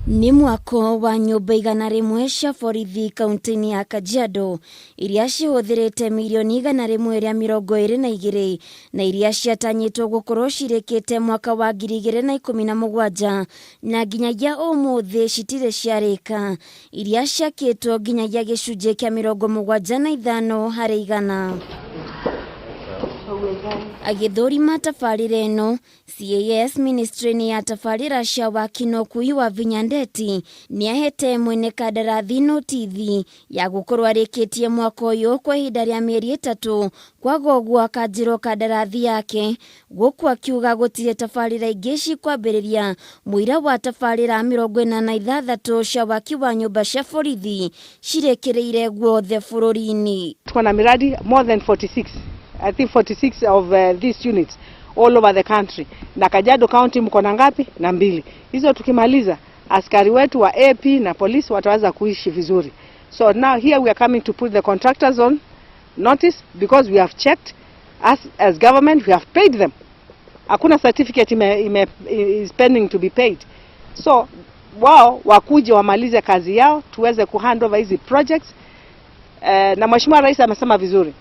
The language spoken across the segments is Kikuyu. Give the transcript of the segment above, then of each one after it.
Nĩ mwako wa nyũmba 100 cia borithi kaunti-inĩ ya Kajiado iria cihũthĩrĩte mirioni 122 na iria ciatanyĩtwo gũkorwo cirĩkĩte mwaka wa 2017 na nginyagia ũmũthĩ citirĩ ciarĩka, iria ciakĩtwo nginyagia gĩcunjĩ kĩa 75%. Agĩthũrima tabarĩra ĩno, CAS ministry-inĩ ya tabarĩra cia waki na ũkui wa Vinya Ndeti nĩahete mwene kandarathi notithi ya gũkorwo arĩkĩtie mwaka ũyũ kwa ihinda rĩa mĩeri 3, kwaga ũguo akanjĩrwo kandarathi yake, gũkũ akiuga gũtirĩ tabarĩra ingĩ cikwambĩrĩria mũira wa tabarĩra 46 cia waki wa nyũmba cia borithi cirĩkĩrĩire guothe bũrũri-inĩ. Tuko na miradi more than 46, I think 46 of these units all over the country. Na Kajiado County mko na ngapi? Na mbili. Hizo tukimaliza, askari wetu wa AP na polisi wataweza kuishi vizuri. So now here we are coming to put the contractors on notice because we have checked as government, we have paid them. Hakuna certificate ime, is pending to be paid. So wao wakuje wamalize kazi yao tuweze kuhand over hizi projects. Na Mheshimiwa Rais amesema vizuri,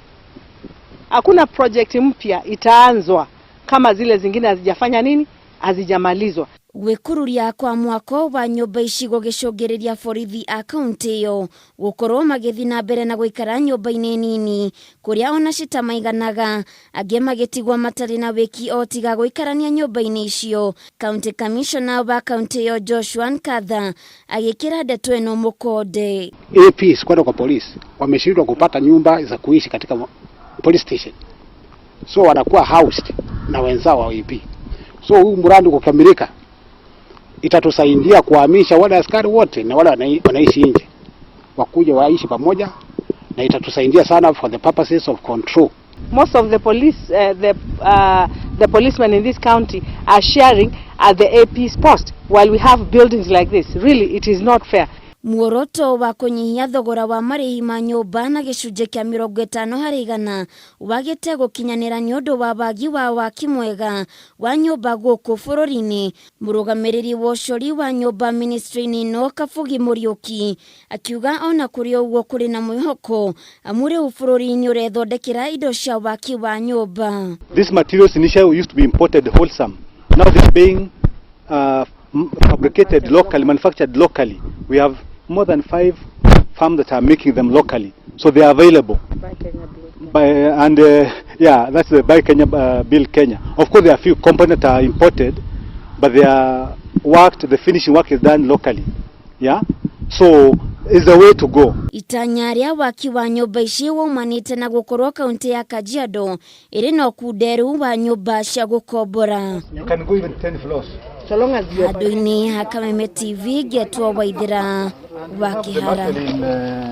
hakuna project mpya itaanzwa kama zile zingine hazijafanya nini, hazijamalizwa. Gwĩkururia kwa mwako wa nyũmba ici gũgĩcũngĩrĩria borithi a kaunti ĩyo gũkorwo magĩthiĩ na mbere na gũikara nyũmba-inĩ nini kũrĩa ona citamaiganaga, angĩ magĩtigwo matarĩ na wĩki o tiga gũikarania nyũmba-inĩ icio. County Commissioner wa kaunti ĩyo Joshua Nkatha agĩkĩra ndeto ĩno mũkonde. APs kwenda kwa polisi wameshindwa kupata nyumba za kuishi katika police station, so wanakuwa housed na wenzao wa AP. So huu mradi kukamilika itatusaidia kuhamisha wale askari wote na wale wanaishi nje wakuja waishi pamoja, na itatusaidia sana for the purposes of control. Most of the police, the policemen in this county are sharing at the AP's post while we have buildings like this. Really, it is not fair. Muoroto wa kũnyihia thogora wa marĩhi ma nyũmba na gĩcunjĩ kĩa 50% wagĩte gũkinyanĩra nĩ ũndũ wa wagi wa waki mwega wa nyũmba gũkũ bũrũri-inĩ. Mũrũgamĩrĩri wa ũcori wa nyũmba ministry-inĩ ĩno, Kabugi Mũriũki, akiuga ona kũrĩ ũguo kũrĩ na mwĩhoko amu rĩu bũrũri nĩ ũrethondekera indo cia waki wa nyũmba. These materials initially used to be imported wholesome. Now they are being fabricated locally, manufactured locally. We have more than five firms that are making them locally, so they are available. And yeah, that's the Buy Kenya, Build Kenya. Of course, there are few components that are imported, but they are worked. The finishing work is done locally. Yeah, so it's the way to go. Itanya rĩa waki wa nyũmba ici waumanĩte na gũkorwo kaunti ya Kajiado ĩrĩ na ũkunderu wa nyũmba cia gũkombora. You can go even 10 floors. So long as you Handũ-inĩ ha Kameme TV, ngetwo Waithĩra wa Kĩhara.